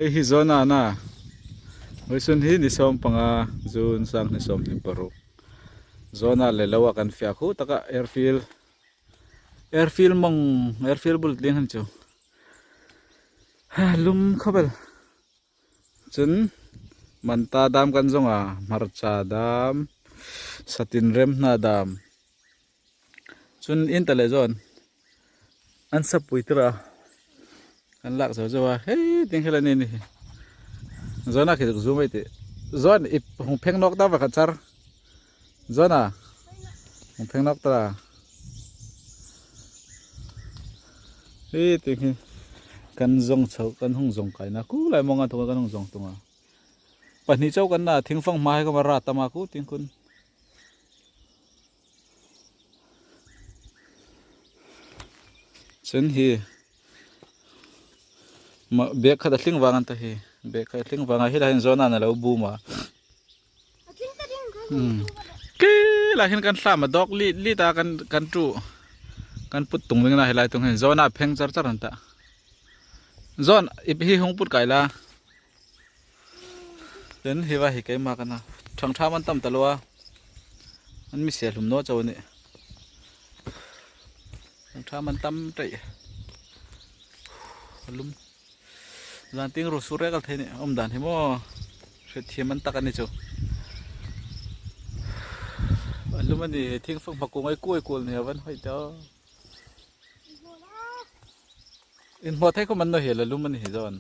Hei hi Zona na Vawisun hi ni 15 June 2026 Zona leh lo a kan fiah khu taka airfield airfield mawng airfield bul tling han chu lum khawvel chun manta dam kan zawng a hmarcha dam satin rem hna dam chun in ta leh zawn an sapui tura kan lak zo zo a hei ting hian ani hi zawn a khi zu mai tih zawn ip hung pheng nawk ta pakhat char zawn a hung pheng nawk ta hei ting hi kan zawng chho kan hung zawng kai na ku lai mawnga thawk kan hung zawng tung a pahnih chauh kan na thingfang hma hi ka va rat tam a ku ting kun. Chuan hi mah bag khat a tling vang an ta hi bag khat a tling vang a helai hian zawn an alo bum a ki lai hian kan hlam a dawk lit lit a kan kan tu kan put tung ring a helai tung hian zawn a pheng char char an ta zawn ip hi hung put kai la Tin hi va hi keimah ka na thang tham an tam ta lo a an mi se hlum naw cho a ni thang tham an tam taih a lum zan ting ru sur rek a thei a ni awm dan hi maw hriatthiam an tak a ni chu a lum a ni thing fanghma kung ai kuai kual ni a van hawi ta. Inhmuah thei khawm an naw hi la lum a ni hi zawn.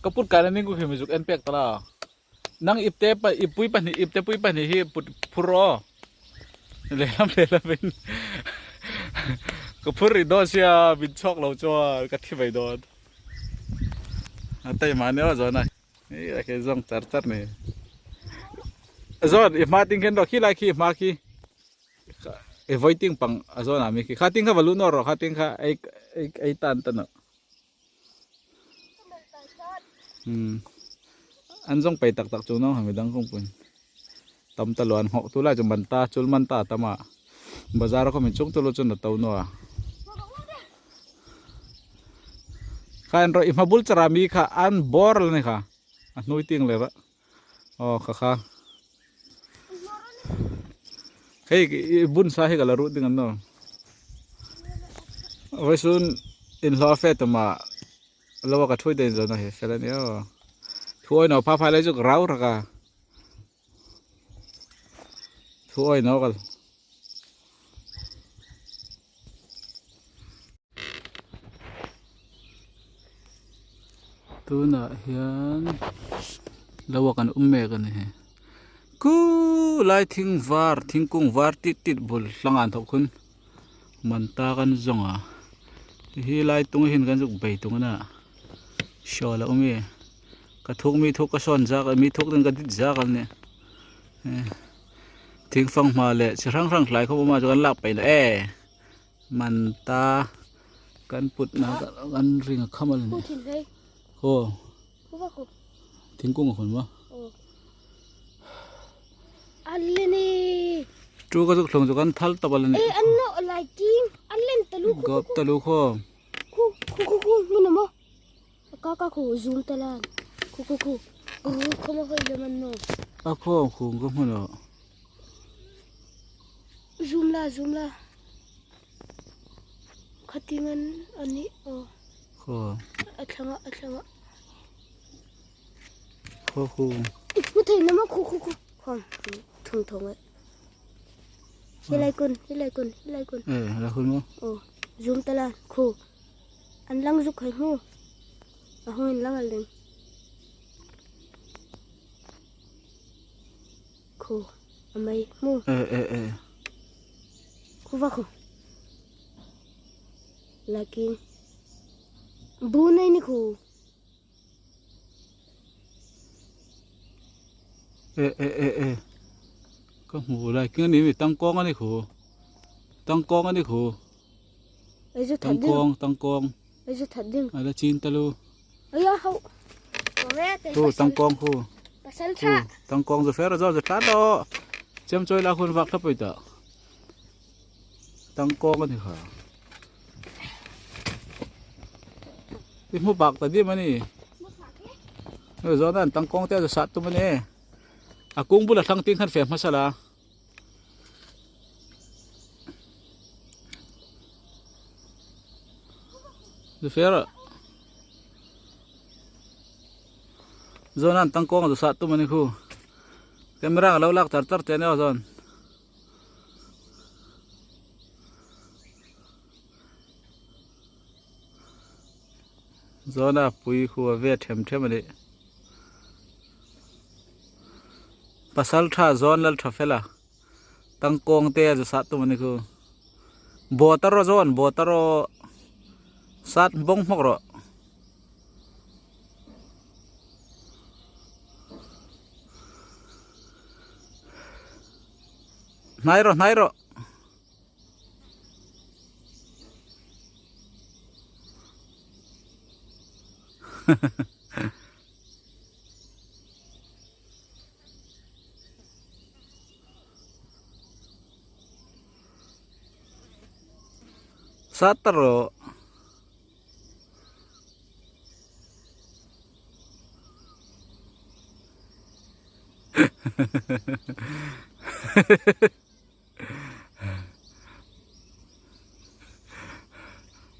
Ka put kai la ning ku khi mi zuk en pek ta la. Nang ipte pa ipui pahnih ipte pui pahnih hi put phur aw. Lehlam lehlam in ka phur rih dawn sia min chhuak lo chuan ka thi mai dawn. A taima nia zawn a. Hei a khi zawng char char ni. Zawn i hma ting khen rawh khi lai khi i hma khi. I vawi ting pang a zawn ah mi khi. Kha ting kha va luh nawr rawh kha ting kha ei ei ei tan ta nawh. Hmm. An zawng pei tak tak chu no hami dang kawng pun. Tam ta luan ngok tu lai chu man ta chul man ta tama. Bazar ko min chung tu lu chu na to no a. Kha en ro i hmabul chara mi kha an bor la ni kha. A hnui ting le ra. Aw kha kha. Hei i bun sa hi ka la ruh ding an no. Vai sun in hlo fe tama lo ka thui den zo na he fel ani aw. Thuai no pha pha lai chu rau raka. Thuai no kal. Tunah hian lo a kan awm mek a ni kuu lai thing var thingkung var tit tit bul hlangah an thawk hun man ta kan zawng a hi lai tung hian kan zuk bei tung a hrual a awm e ka thuk mi thuk ka sawn zak a mi thuk ten ka dit zak a ni thing fanghma leh chi hrang hrang hlai khawp a awm a chu kan lak peih lo e. Man ta kan put na kan ring a kham a ni aw thingkung a hawn maw chu ka zuk thlung chu kan thal tawp a la ni gawp ta lu khaw a khaw khung ka hmun ah. Zoom la zoom la khating an ani aw khaw a thlanga a thlanga khaw khu mu thei na ma khu khu khu khom thung thong e helai kun helai kun helai kun e la hun mo aw zoom ta la khu an lang zuk khai mu a hung in lang al ding Khu a mai mu. E e e. Khu va khu. Lakin bu nei ni khu. E e e e. Ka hmu lai king ani mi tangkawng ani khu. Tangkawng ani khu. Tangkawng tangkawng. Ala chin talu. Thu tangkawng khu. Thu tangkawng zu fer zo zu tlat lo. Chem chawi la khun vak thlap ta. Tangkawng ani kha. I hmu bak ta dim ani. Zawn an tangkawng te a zu sah tum ani. A kung bula thlang ting khan fe hmasa la. Zu fer a. Zawn an tangkawng a zu sah tum ani khu. Camera ka lo lak char char che ania aw zawn. Zawna pui khu a ve them them a ni. Pasal tha zawn lal tha fel a tangkawng te a zu sah tum a ni khu. Bawt a rawh zawn bawt a rawh sat bawng hmawk rawh. Hnai rawh hnai rawh. Sat ta rawh.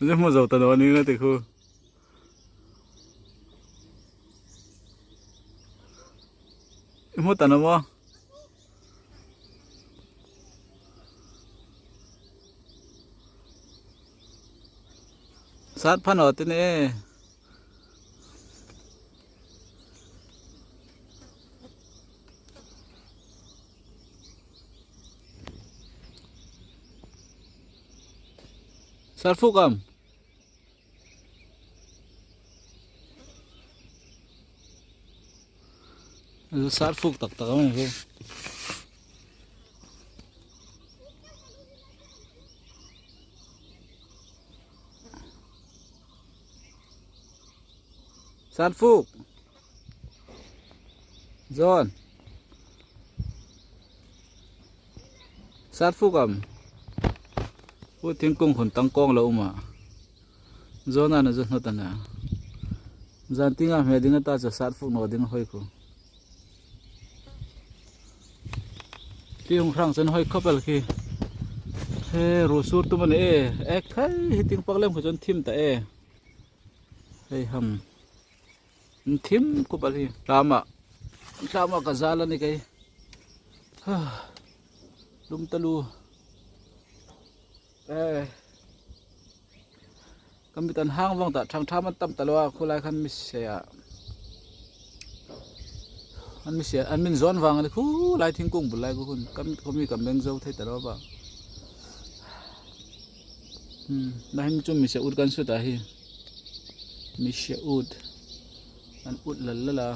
Zu hmu zo ta dawn in a ti khu. I hmu ta maw? Sat phan aw te ni e. Sarfuk am. Sarfuk tak tak am ni. Sarfuk. John. Sat fuk am. Pu thingkung hun tangkawng lo awm a. John a na chu hnawt a nia. Zan tinga hmel ding ata chu sat fuk nawh ding a hawi khu. Khi hung hrang chuan hawi khawp el khi. He ruh sur tum a ni e. Ek thai hi ting pak lem khu chuan thim ta e. Hei ham. Thim khup a hi tlamah tlamah ka zal a ni kei lum ta lu eh ka mit an hang vang tah thang tham an tam ta lo a khulai khan mi se ah an mi se an min zawn vang a ni khulai thingkung bul lai khu hun ka mit khawmi ka meng zo thei ta lo a bang Nahin chu mi se ut kan sut ah hi mi se ut an ut lal lal a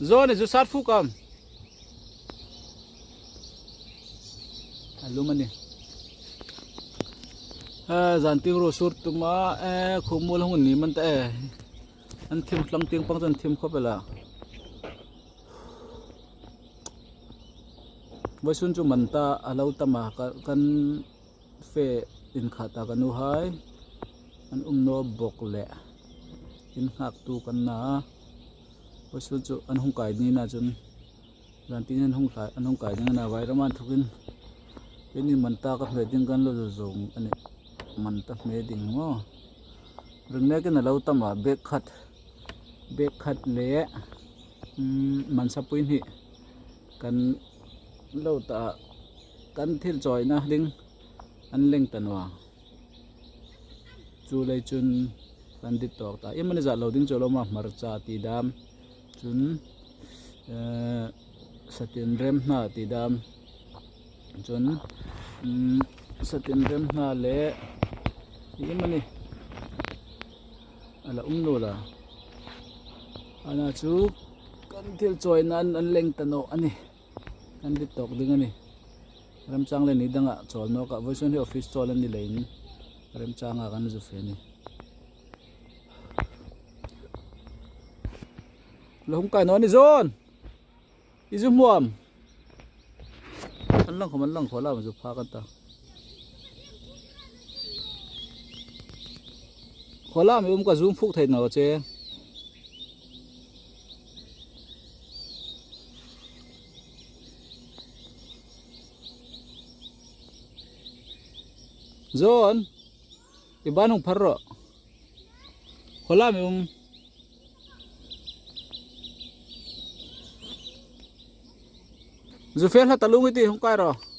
zawn hi chu sat fuk ang a lum a ni zan ting ru sur tuma khumul hung ni man ta e an thim tlang ting pang chu an thim khawp ela. Vawisun chu man ta a lo tam a kan fe inkhat a kan u hai an um naw bawk leh in nghak tu kan na a vawisun chu an hung kai ni na chuan zan tin an hung thlai an hung kai ding a ni a vai rama an thawk in keini man ta ka hme ding kan la zawng a ni man ta hme ding maw ring mek in a lo tam a bag khat bag khat leh umm mansapui hnih kan lo tah kan thil chawina ding an leng ta nuam chu lei chun kan dit tawk ta em ani zah lo ding chu a lo awm a hmarcha tih dam chun ehh satin rem hna tih dam chuan umm satin rem hna leh eng emaw ni a la awm lo la ana chu kan thil chawi nan an leng ta nawh a ni kan rit tawk ding a ni remchang leh ni dangah chawl nawk ah vawisawn hi office chawl a ni lei in remchang ah kan zu fe a ni la hung kai nawh a ni zawn i zu hmuam an lang khawm an lang khawh lam zu phak an ta. Khawla mi um ka zoom fuk thei no che. Zon i ban hung phar rawh. Khawla mi um. Zu fel hla talung i ti hung kai rawh.